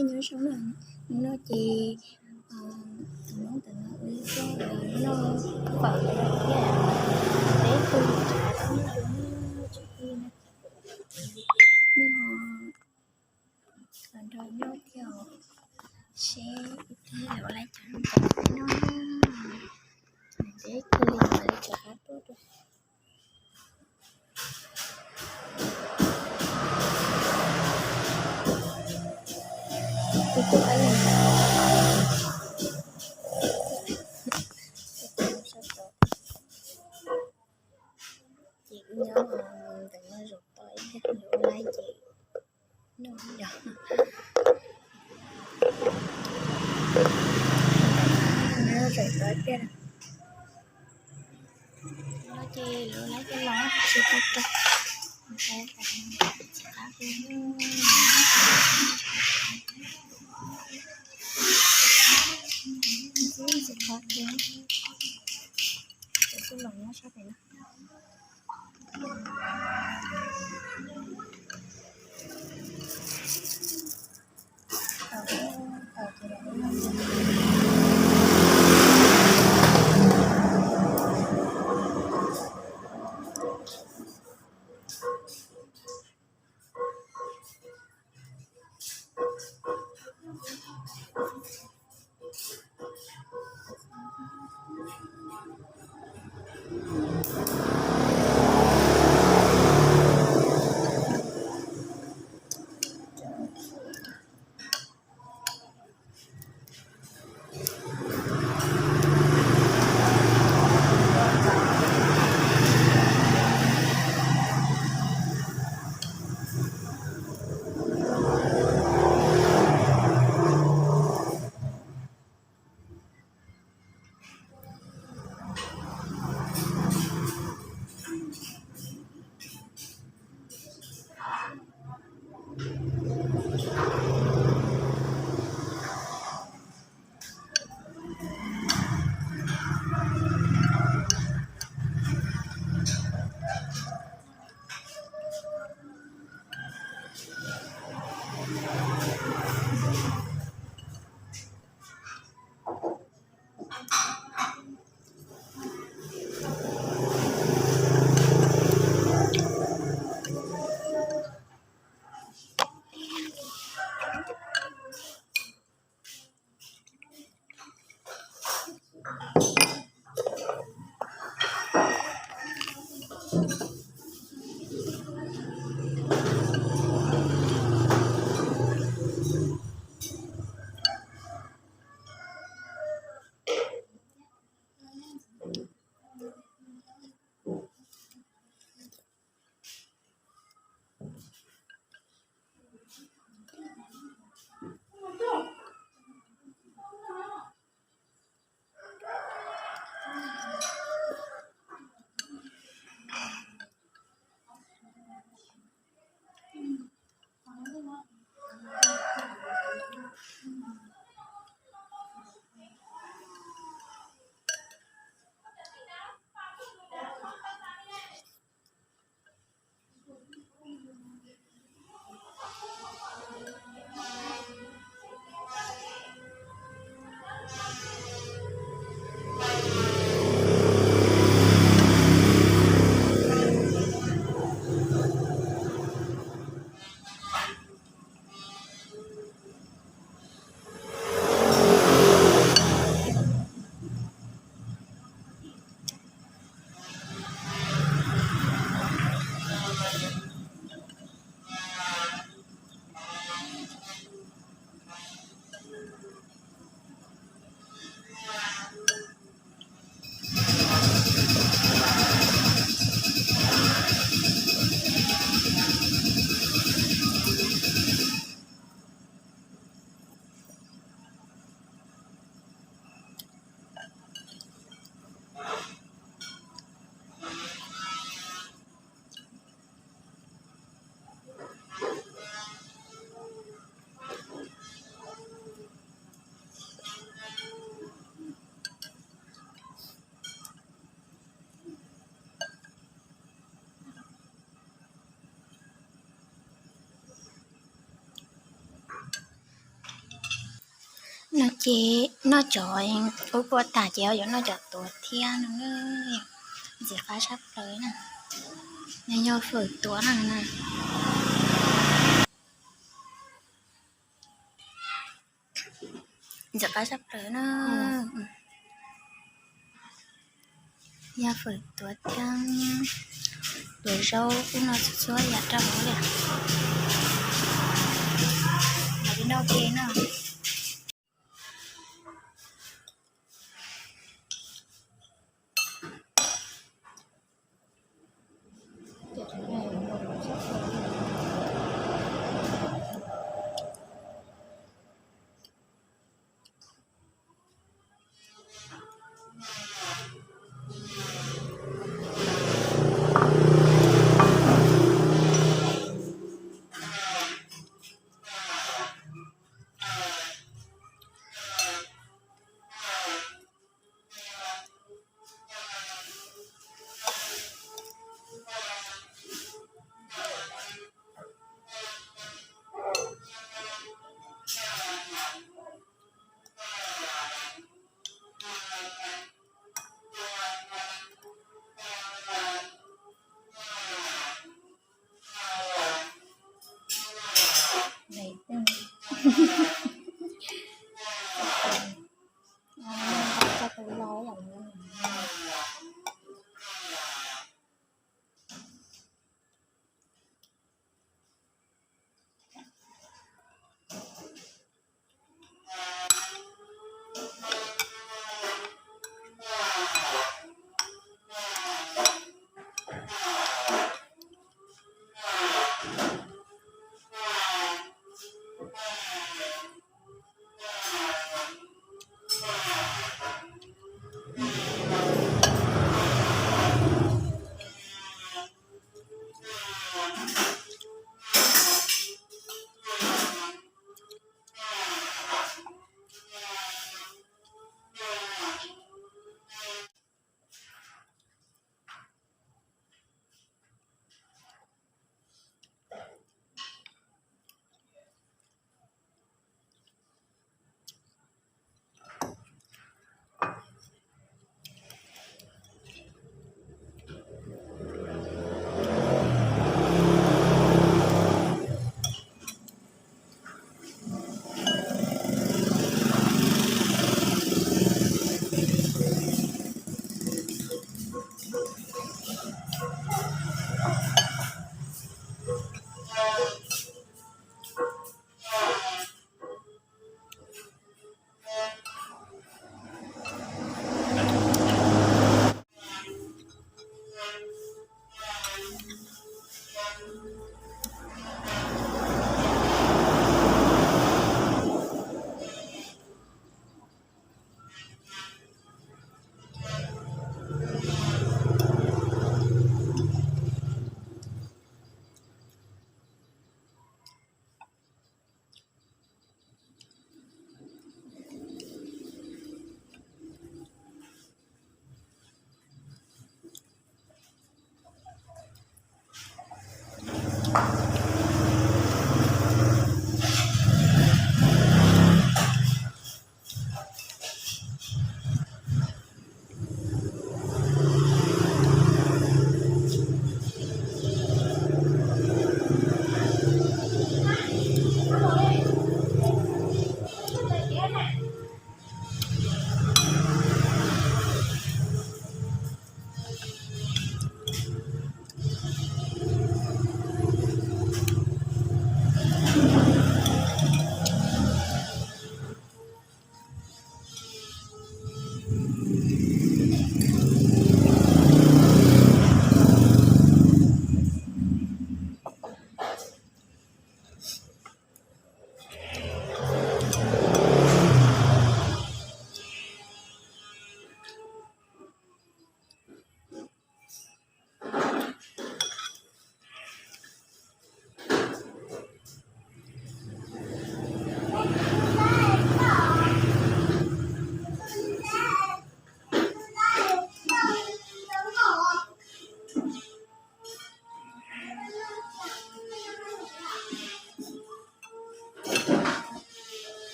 Nyob zoo na, no ces tus noob ntawm no ua li coj los noj fawm thiab, peb tus tseem qab tuaj, tsis pub nej ho los nrog nyob thiab os, seb ib pliag lawv ua laiv cov ntawm no, peb tus li lawv tseem qab tuaj dua. Ces wb nyob ntawm no zaum tod ib pliag lawv ua laiv ces noj yog, noj zaum tod ib pliag. No ces lawv ua laiv coj los tsis tau tag, tsis qab, tsis qab, tsis los nyob sab pem no. No ces noj cov ub puab tas ces yuav noj cov tuav thiab no. Ntxim qab sab plaws na. No yog fawm tuav na. Ntxim qab sab plaws na. Yog fawm tuav thiab tuav zaub ub no txhua txhua yam rau hauv li. Noj ke no.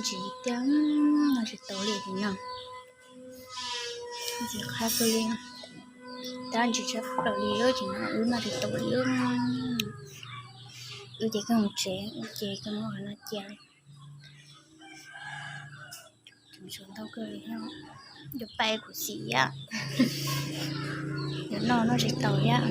Ntsim tiag, no tsis tau li no. Ntsim qab kawg li, tab ntsim tshaj plaws li, ntsim no wb noj tsis tau li. Wb ces koj mus tsev, wb ces koj muab qhov no cia li. Ntsim ntau kawg li, yuav pab kuv xim thiab. Yuav noj noj tsis tau thiab.